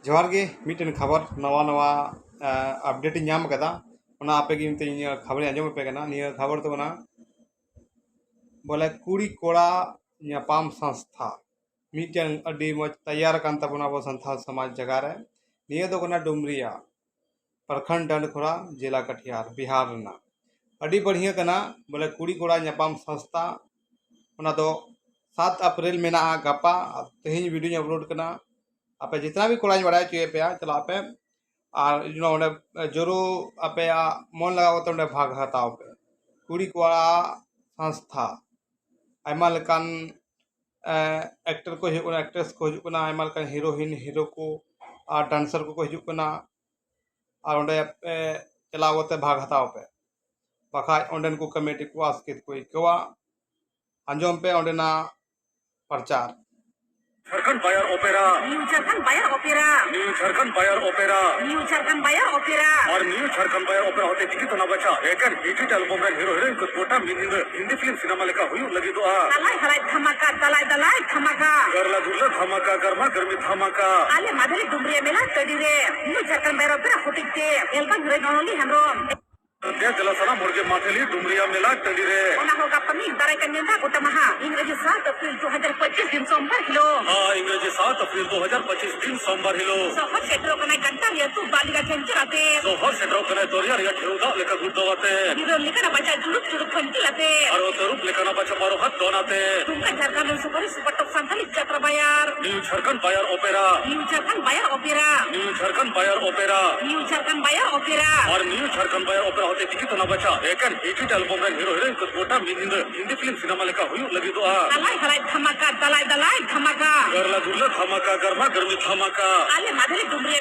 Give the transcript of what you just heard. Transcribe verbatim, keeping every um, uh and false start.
ᱡᱚᱦᱟᱨ ᱜᱮ᱾ ᱢᱤᱫᱴᱮᱱ ᱠᱷᱚᱵᱚᱨ, ᱱᱟᱣᱟ ᱱᱟᱣᱟ, ᱟᱸ, update ᱤᱧ ᱧᱟᱢ ᱟᱠᱟᱫᱟ, ᱚᱱᱟ ᱟᱯᱮ ᱜᱮ ᱢᱤᱫᱴᱮᱱ ᱤᱧ ᱠᱷᱚᱵᱚᱨᱤᱧ ᱟᱸᱡᱚᱢ ᱟᱯᱮ ᱠᱟᱱᱟ᱾ ᱱᱤᱭᱟᱹ ᱠᱷᱚᱵᱚᱨ ᱫᱚ ᱠᱟᱱᱟ ᱵᱚᱞᱮ ᱠᱩᱲᱤ ᱠᱚᱲᱟ ᱧᱟᱯᱟᱢ ᱥᱚᱝᱥᱛᱷᱟ, ᱢᱤᱫᱴᱮᱱ ᱟᱹᱰᱤ ᱢᱚᱡᱽ ᱛᱮᱭᱟᱨ ᱟᱠᱟᱱ ᱛᱟᱵᱚᱱᱟ ᱟᱵᱚ ᱥᱟᱱᱛᱟᱲ ᱥᱚᱢᱟᱡᱽ ᱡᱟᱭᱜᱟ ᱨᱮ᱾ ᱱᱤᱭᱟᱹ ᱫᱚ ᱠᱟᱱᱟ ᱰᱩᱢᱨᱤᱭᱟ, ᱯᱨᱚᱠᱷᱚᱸᱰ ᱰᱟᱱᱰᱠᱷᱳᱨᱟ, ᱡᱮᱞᱟ ᱠᱟᱴᱷᱤᱭᱟᱨ, ᱵᱤᱦᱟᱨ ᱨᱮᱱᱟᱜ᱾ ᱟᱹᱰᱤ ᱵᱟᱹᱲᱦᱤᱭᱟᱹ ᱠᱟᱱᱟ, ᱵᱚᱞᱮ ᱠᱩᱲᱤ ᱠᱚᱲᱟ ᱧᱟᱯᱟᱢ ᱥᱚᱝᱥᱛᱷᱟ᱾ ᱚᱱᱟ ᱫᱚ ᱥᱟᱛ ᱮᱯᱨᱤᱞ ᱢᱮᱱᱟᱜᱼᱟ, ᱜᱟᱯᱟ᱾ ᱟᱨ ᱛᱮᱦᱮᱧ video ᱤᱧ upload ᱠᱟᱱᱟ᱾ ᱟᱯᱮ ᱡᱤᱛᱱᱟ ᱵᱤ ᱠᱚᱲᱟᱧ ᱵᱟᱲᱟᱭ ᱦᱚᱪᱚᱭᱮᱫ ᱯᱮᱭᱟ, ᱪᱟᱞᱟᱜ ᱯᱮ ᱟᱨ ᱱᱚᱰᱮ ᱡᱚᱨᱩᱨ ᱟᱯᱮᱭᱟᱜ ᱢᱚᱱ ᱞᱟᱜᱟᱣ ᱠᱟᱛᱮ ᱱᱚᱰᱮ ᱵᱷᱟᱜᱽ ᱦᱟᱛᱟᱣ ᱯᱮ᱾ ᱠᱩᱲᱤ ᱠᱚᱲᱟ ᱥᱚᱝᱥᱛᱷᱟ, ᱟᱭᱢᱟ ᱞᱮᱠᱟᱱ, ᱮ, actor ᱠᱚ ᱦᱤᱡᱩᱜ ᱠᱟᱱᱟ, actress ᱠᱚ ᱦᱤᱡᱩᱜ ᱠᱟᱱᱟ, ᱟᱭᱢᱟ ᱞᱮᱠᱟᱱ heroine, hero ᱠᱚ ᱟᱨ dancer ᱠᱚᱠᱚ ᱦᱤᱡᱩᱜ ᱠᱟᱱᱟ᱾ ᱟᱨ ᱚᱸᱰᱮ ᱯᱮ ᱪᱟᱞᱟᱣ ᱠᱟᱛᱮ ᱵᱷᱟᱜᱽ ᱦᱟᱛᱟᱣ ᱯᱮ, ᱵᱟᱠᱷᱟᱡ ᱚᱸᱰᱮᱱ ᱠᱚ committee ᱠᱚ ᱟᱥᱠᱮᱛ ᱠᱚ ᱟᱹᱭᱠᱟᱹᱣᱟ᱾ ᱟᱸᱡᱚᱢ ᱯᱮ ᱚᱸᱰᱮᱱᱟᱜ ᱯᱨᱚᱪᱟᱨ᱾ ᱡᱷᱟᱲᱠᱷᱚᱸᱰ ᱵᱟᱭᱟᱨ ᱚᱯᱮᱨᱟ᱾ ᱱᱤᱭᱩ ᱡᱷᱟᱲᱠᱷᱚᱸᱰ ᱵᱟᱭᱟᱨ ᱚᱯᱮᱨᱟ᱾ ᱱᱤᱭᱩ ᱡᱷᱟᱲᱠᱷᱚᱸᱰ ᱵᱟᱭᱟᱨ ᱚᱯᱮᱨᱟ᱾ ᱱᱤᱭᱩ ᱡᱷᱟᱲᱠᱷᱚᱸᱰ ᱵᱟᱭᱟᱨ ᱚᱯᱮᱨᱟ᱾ ᱟᱨ ᱱᱤᱭᱩ ᱡᱷᱟᱲᱠᱷᱚᱸᱰ ᱵᱟᱭᱟᱨ ᱚᱯᱮᱨᱟ ᱦᱚᱛᱮ ᱴᱤᱠᱤᱴ ᱚᱱᱟ ᱵᱟᱪᱷᱟ ᱮᱠᱮᱱ hit hit album ᱨᱮᱱ hero heroine ᱠᱚ ᱜᱚᱴᱟ ᱢᱤᱫ ᱧᱤᱫᱟᱹ ᱦᱤᱱᱫᱤ film ᱥᱤᱱᱮᱢᱟ ᱞᱮᱠᱟ ᱦᱩᱭᱩᱜ ᱞᱟᱹᱜᱤᱫᱚᱜᱼᱟ᱾ ᱫᱟᱞᱟᱭ ᱦᱟᱞᱟᱭ ᱫᱷᱟᱢᱟᱠᱟ, ᱫᱟᱞᱟᱭ ᱫᱟᱞᱟᱭ ᱫᱷᱟᱢᱟᱠᱟ᱾ ᱜᱟᱨᱞᱟ ᱜᱩᱨᱞᱟ ᱫᱷᱟᱢᱟᱠᱟ, ᱜᱟᱨᱢᱟ ᱜᱟᱨᱢᱤ ᱫᱷᱟᱢᱟᱠᱟ᱾ ᱟᱞᱮ ᱢᱟᱫᱷᱩᱨᱤ ᱰᱩᱢᱨᱤᱭᱟ ᱢᱮᱞᱟ ᱴᱟᱺᱰᱤ ᱨᱮ᱾ ᱱᱤᱭᱩ ᱡᱷᱟᱲᱠᱷᱚᱸᱰ ᱵᱟᱭᱟᱨ ᱚᱯᱮᱨᱟ ᱦᱚᱛᱮᱡ ᱛᱮ ᱮᱞᱵᱟᱢ ᱦᱤᱨᱳᱭᱤᱱ ᱚᱱᱚᱞᱤ ᱦᱮᱢᱵᱨᱚᱢ᱾ ᱫᱮ ᱫᱮᱞᱟ ᱥᱟᱱᱟᱢ ᱦᱚᱲ ᱜᱮ ᱢᱟᱫᱷᱮᱞᱤ ᱰᱩᱢᱨᱤᱭᱟ ᱢᱮᱞᱟ ᱴᱟᱺᱰᱤ ᱨᱮ᱾ ᱚᱱᱟ ᱦᱚᱸ ᱜᱟᱯᱟ ᱢᱮᱭᱟᱝ ᱫᱟᱨᱟᱭ ᱠᱟᱱ ᱧᱤᱫᱟᱹ ᱜᱚᱴᱟ ᱢᱟᱦᱟ, ᱤᱝᱨᱮᱡᱤ ᱥᱟᱛ ᱮᱯᱨᱤᱞ ᱫᱩ ᱦᱟᱡᱟᱨ ᱯᱚᱸᱪᱤᱥ ᱫᱤᱱ ᱥᱳᱢᱵᱟᱨ ᱦᱤᱞᱳᱜ᱾ ᱦᱮᱸ, ᱤᱝᱨᱮᱡᱤ ᱥᱟᱛ ᱮᱯᱨᱤᱞ ᱫᱩ ᱦᱟᱡᱟᱨ ᱯᱚᱸᱪᱤᱥ ᱫᱤᱱ ᱥᱳᱢᱵᱟᱨ ᱦᱤᱞᱳᱜ᱾ ᱥᱚᱦᱚᱨ ᱥᱮᱴᱮᱨᱚᱜ ᱠᱟᱱᱟᱭ ᱜᱟᱱᱴᱟ ᱨᱮᱭᱟᱜ ᱛᱩ ᱫᱟᱜ ᱞᱮᱠᱟ ᱠᱷᱮᱧᱪᱮᱨ ᱟᱛᱮ᱾ ᱥᱚᱦᱚᱨ ᱥᱮᱴᱮᱨᱚᱜ ᱠᱟᱱᱟᱭ ᱫᱚᱨᱭᱟ ᱨᱮᱭᱟᱜ ᱰᱷᱮᱣ ᱫᱟᱜ ᱞᱮᱠᱟ ᱜᱩᱰ ᱫᱚ ᱟᱛᱮ᱾ ᱜᱤᱫᱽᱨᱟᱹ ᱞᱮᱠᱟᱱᱟᱜ ᱵᱟᱪᱟ ᱪᱩᱲᱩᱠ ᱪᱩᱲᱩᱠ ᱠᱷᱚᱧᱪᱮᱞ ᱟᱛᱮ᱾ ᱟᱨ ᱛᱟᱹᱨᱩᱵ ᱞᱮᱠᱟᱱᱟᱜ ᱵᱟᱪᱟ ᱵᱟᱨᱚ ᱦᱟᱛ ᱫᱚᱱ ᱟᱛᱮ᱾ ᱴᱩᱢᱠᱟ ᱡᱷᱟᱲᱠᱷᱚᱸᱰ ᱨᱮᱱ ᱥᱩᱯᱟᱨ ᱦᱤᱴ ᱥᱩᱯᱟᱨ ᱴᱚᱯ ᱥᱟᱱᱛᱟᱲᱤ ᱡᱟᱛᱨᱟ ᱵᱟᱭᱟᱨ᱾ ᱱᱤᱭᱩ ᱡᱷᱟᱲᱠᱷᱚᱸᱰ ᱵᱟᱭᱟᱨ ᱚᱯᱮᱨᱟ᱾ ᱱᱤᱭᱩ ᱡᱷᱟᱲᱠᱷᱚᱸᱰ ᱵᱟᱭᱟᱨ ᱚᱯᱮᱨᱟ᱾ ᱱᱤᱭᱩ ᱡᱷᱟᱲᱠᱷᱚᱸᱰ ᱵᱟᱭᱟᱨ ᱚᱯᱮᱨᱟ᱾ ᱱᱤᱭᱩ ᱡᱷᱟᱲᱠᱷᱚᱸᱰ ᱵᱟᱭᱟᱨ ᱚᱯᱮᱨᱟ᱾ ᱟᱨ ᱱᱤᱭᱩ ᱡᱷᱟᱲᱠᱷᱚᱸᱰ ᱵᱟᱭᱟᱨ ᱚᱯᱮᱨᱟ ᱦᱚᱛᱮ ᱴᱤᱠᱤᱴ ᱚᱱᱟ ᱵᱟᱪᱷᱟ ᱮᱠᱮᱱ hit hit album ᱨᱮᱱ hero heroine ᱠᱚ ᱜᱚᱴᱟ ᱢᱤᱫ ᱧᱤᱫᱟᱹ ᱦᱤᱱᱫᱤ film ᱥᱤᱱᱮᱢᱟ ᱞᱮᱠᱟ ᱦᱩᱭᱩᱜ ᱞᱟᱹᱜᱤᱫᱚᱜᱼᱟ᱾ ᱫᱟᱞᱟᱭ ᱦᱟᱞᱟᱭ ᱫᱷᱟᱢᱟᱠᱟ, ᱫᱟᱞᱟᱭ ᱫᱟᱞᱟᱭ ᱫᱷᱟᱢᱟᱠᱟ᱾ ᱜᱟᱨᱞᱟ ᱜᱩᱨᱞᱟ ᱫᱷᱟᱢᱟᱠᱟ, ᱜᱟᱨᱢᱟ ᱜᱟᱨᱢᱤ ᱫᱷᱟᱢᱟᱠᱟ᱾ ᱟᱞᱮ ᱢᱟᱫᱷᱩᱨᱤ ᱰᱩᱢᱨᱤᱭᱟ